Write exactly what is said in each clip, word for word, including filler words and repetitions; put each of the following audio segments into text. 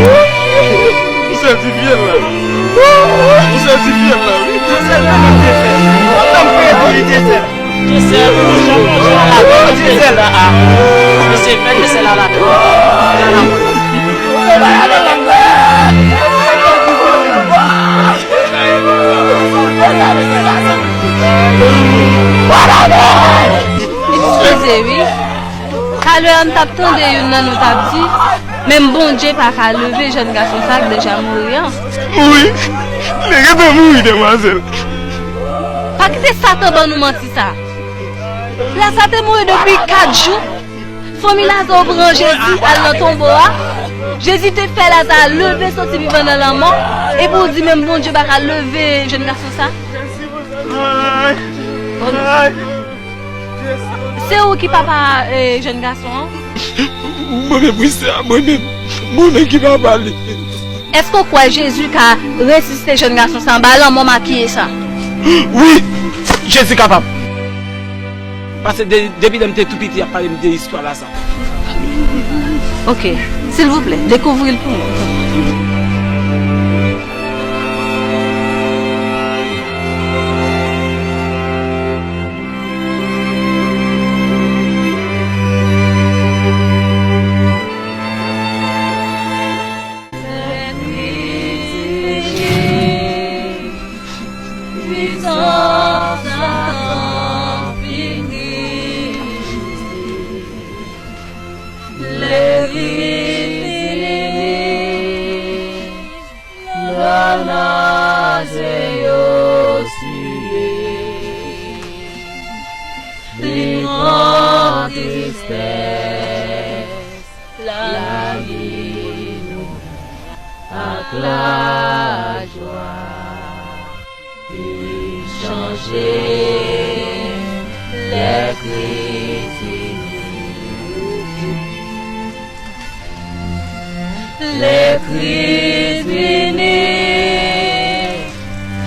Ou sètifye l la. Ou sètifye l la, wi. Dyesèl, men li Dyesèl. Antann predi li Dyesèl. Dyesèl, Dyesèl la, a. Mesye, fè Dyesèl la, la. Eskize, wi. Talè a m t ap tande youn nan nou t ap di, menm Bondye pa ka leve jèn gason sa k deja mouri an. Mouri? Li gentan mouri, demwazèl. Pa kite Satan ban nou manti sa. Lè sa te mouri depi kat jou, fanmi Laza pran Jezi al nan tonbo a. Jezi te fè Laza leve soti vivan nan lanmò. Epi w di menm Bondye pa ka leve jèn gason sa? Oh non. Se ou ki papa, eh, jèn gason an? Mwen menm, wi, sè a, mwen menm. Mwen menm ki papa li. Èske w kwè Jezi ka resisite jèn gason sa anba lanmò makiye sa? Wi, Jezi kapab. Paske de, depi lè m te tou piti, y ap pale m de istwa Laza. Ok, silvouplè, dekouvri l pou mwen. Pisans Satan fini. Legliz vini. Lè naze yo siye, li pran tristès lavi nou ak lajwa. Li chanje lè Kris vini. Lè Kris vini,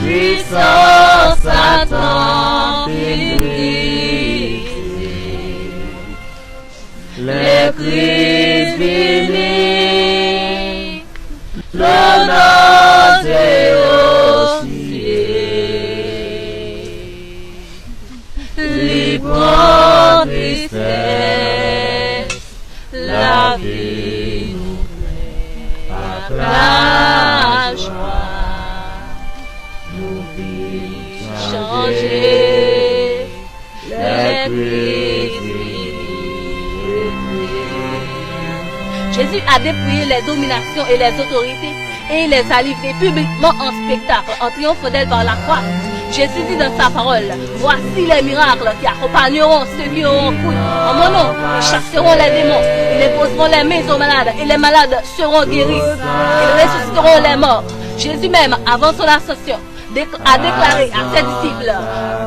pisans Satan fin brize. Lè Kris vini, lè naze yo siye. Li pran tristès lavi nou plen ak lajwa. Nou vi chanje lè Kris vini. Jésus a dépouillé les dominations et les autorités et il les a livrés publiquement en spectacle en triomphant d'elles par la croix. Jésus dit dans sa parole, voici les miracles qui accompagneront ceux qui auront cru en mon nom. Ils chasseront les démons, ils imposeront les mains aux malades et les malades seront guéris. Ils ressusciteront les morts. Jésus même, avant son ascension, Décl- a déclaré à ses disciples,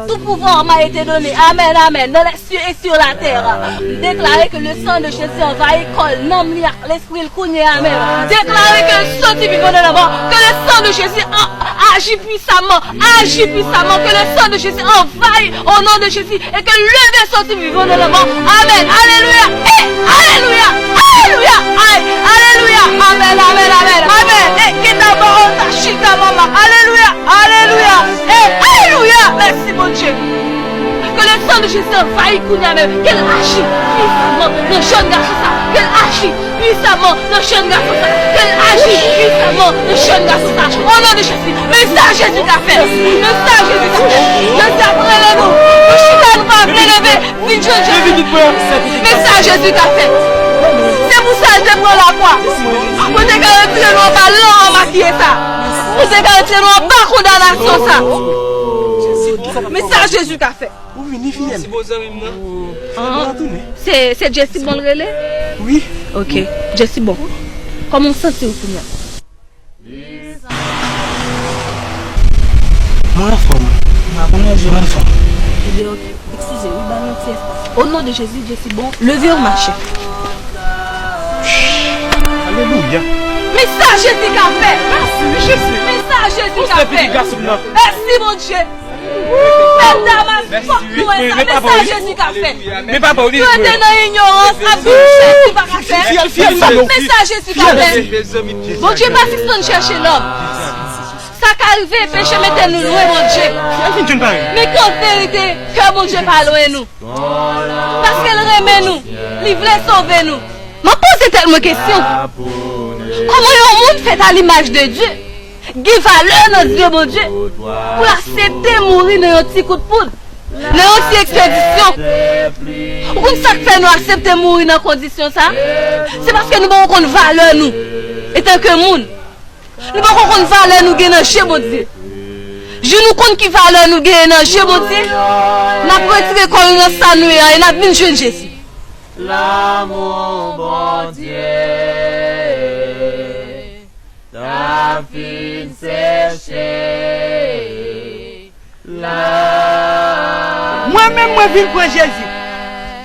tout pouvoir m'a été donné, amen, amen, dans les cieux et sur la terre. M deklare ke le sang de Jésus anvayi kò l, nanm li ak lespri l kounye a menm. Deklare ke l soti vivan nan lanmò, ke le sang de Jésus a- aji puissamment, aji puissamment, ke le sang de Jésus anvayi au nom de Jésus, et que leve soti vivan nan lanmò. Amen. Alelouya. Eh, alelouya. Alelouya. Ay, alelouya. Amen, amen, amen. Amen. Eh, kita baota shika mama. Alelouya. Alelouya. Eh, alelouya. Mèsi, Bondye. Ke le sang de Jésus anvayi kounye a menm. Ke l aji puissamment nan jèn gason sa. Ke l aji puissamment nan jèn gason sa. Ke l aji puissamment nan jèn gason sa. O non de Jezi. Men sa Jezi ka fè. Men sa Jezi ka fè. Jezi ap rele nou. Nou chita nou pa vle leve. Vin jwenn Jezi. Men sa Jezi ka fè. Se pou sa l te pran lakwa. Pou te ka retire nou anba lanmò makiye sa. Pou te ka retire nou anba kondanasyon sa. Men sa Jezi ka fè. Ou vini fidèl. Mèsi bon zanmi m nan. Mwen retounen. Se, se Jesse Bon l rele? Wi. Ok. Jesse Bon. Kòman w santi w kounye a? Mwen anfòm. Mwen anfòm. Ebyen, ok. Eskize, wi, ba m yon ti espas. O non de Jezi, Jesse Bon, leve w mache. Alelouya. Men sa Jezi ka fè. Mèsi, wi, Jezi. Men sa Jezi ka fè. Ou se pitit gason m nan. Mèsi, Bondye. Mèt Damas, fòk nou wè sa. Men sa Jezi ka fè. Men papa, ou di nou rete nan inyorans, ap di Jezi pa ka fè. Men sa Jezi ka fè. Bondye pa sispann chèche lòm. Sa ka rive, peche mete nou lwen Bondye. Men ki an verite, kè Bondye pa lwen nou. Paske l renmen nou, li vle sove nou. M ap poze tèt mwen kesyon. Kòman yon moun fèt a limaj de Dye gen valè nan zye Bondye pou l aksepte mouri nan yon ti kout poud, nan yon ti ekspedisyon? Ou konn sa k fè nou aksepte mouri nan kondisyon sa? Se paske nou poko konn valè nou etanke moun. Nou poko konn valè nou gen nan je Bondye. Jou nou konn ki valè nou genyen nan je Bondye, n ap retire kò nou nan sa nou ye a e n ap vin jwenn Jezi. Lanmou Bondye ta fin seche la. Mwen menm, mwen vin pran Jezi.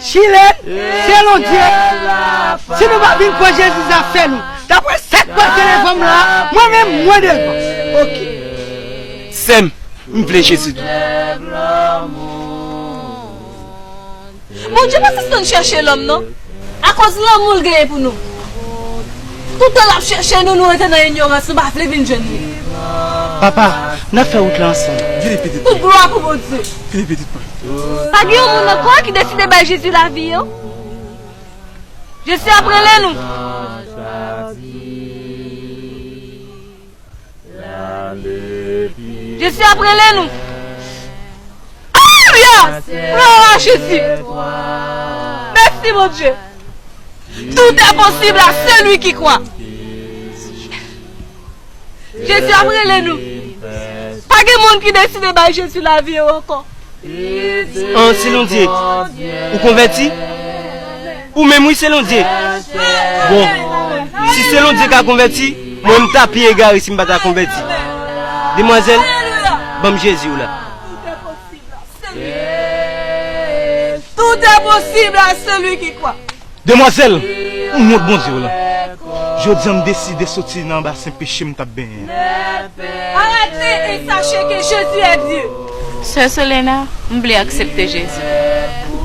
Chile, selon Dye, si nou pa vin pran Jezi, zafè nou. Daprè sa k pase devan m la, mwen menm, mwen devan. Ok. Sè m, m vle Jezi tou. Bondye pa sispann chèche lòm, non. Akoz lanmou l genyen pou nou. Toutan l ap chèche nou, nou rete nan inyorans, nou pa vle vin jwenn li. Papa, n ap fè wout la ansanm. Vini pitit mwen. Tout glwa pou Bondye. Vini pitit mwen. Pa gen yon moun ankò ki deside bay Jezi lavi yo? Jezi ap rele nou. Jezi ap rele nou. Alelouya! Glwa a Jezi! Mèsi, Bondye! Tout est possible à celui qui croit. Jezi ap rele nou. Pa gen moun ki deside bay Jezi lavi yo ankò. An, selon Dye, ou konvèti? Ou menm, wi, selon Dye. Bon, si selon Dye ka konvèti, mwen, m ta pi egare si m pa ta konvèti. Demwazèl, ban m Jezi w la. Tout est possible à celui qui croit. Demwazèl, m wont Bondye w lan. Jodi a, m deside soti nan basen peche m t ap benyen an. Arrêtez et sachez que Jésus est Dieu. Sè Solena, m vle aksepte Jezi.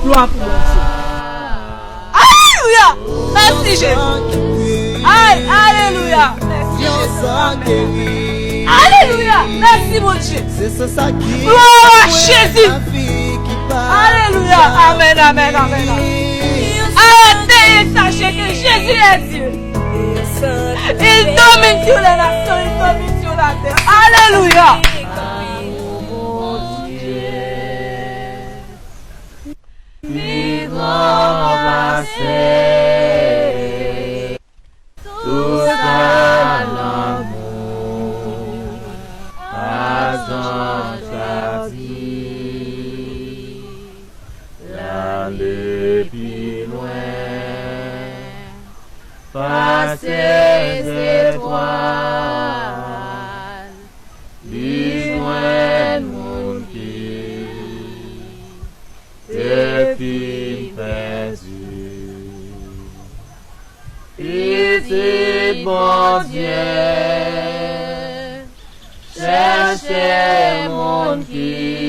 Glwa pou Bondye. Alelouya! Mèsi, Jezi. Ay, alelouya! Mèsi, Jezi. Amèn. Alelouya! Mèsi, Bondye. Glwa a Jezi. Alelouya! Amèn, amèn, amèn, amèn. Arrêtez et sachez que Jésus est Dieu. Il domine sur les nations, il domine sur la terre. Alelouya! Pi gran pase tout sa lanmou pa janm chwazi. L ale pi lwen pase zetwal. Li jwenn Jèn moun ki te fin pèdi. Pitit Bondye, chèche moun ki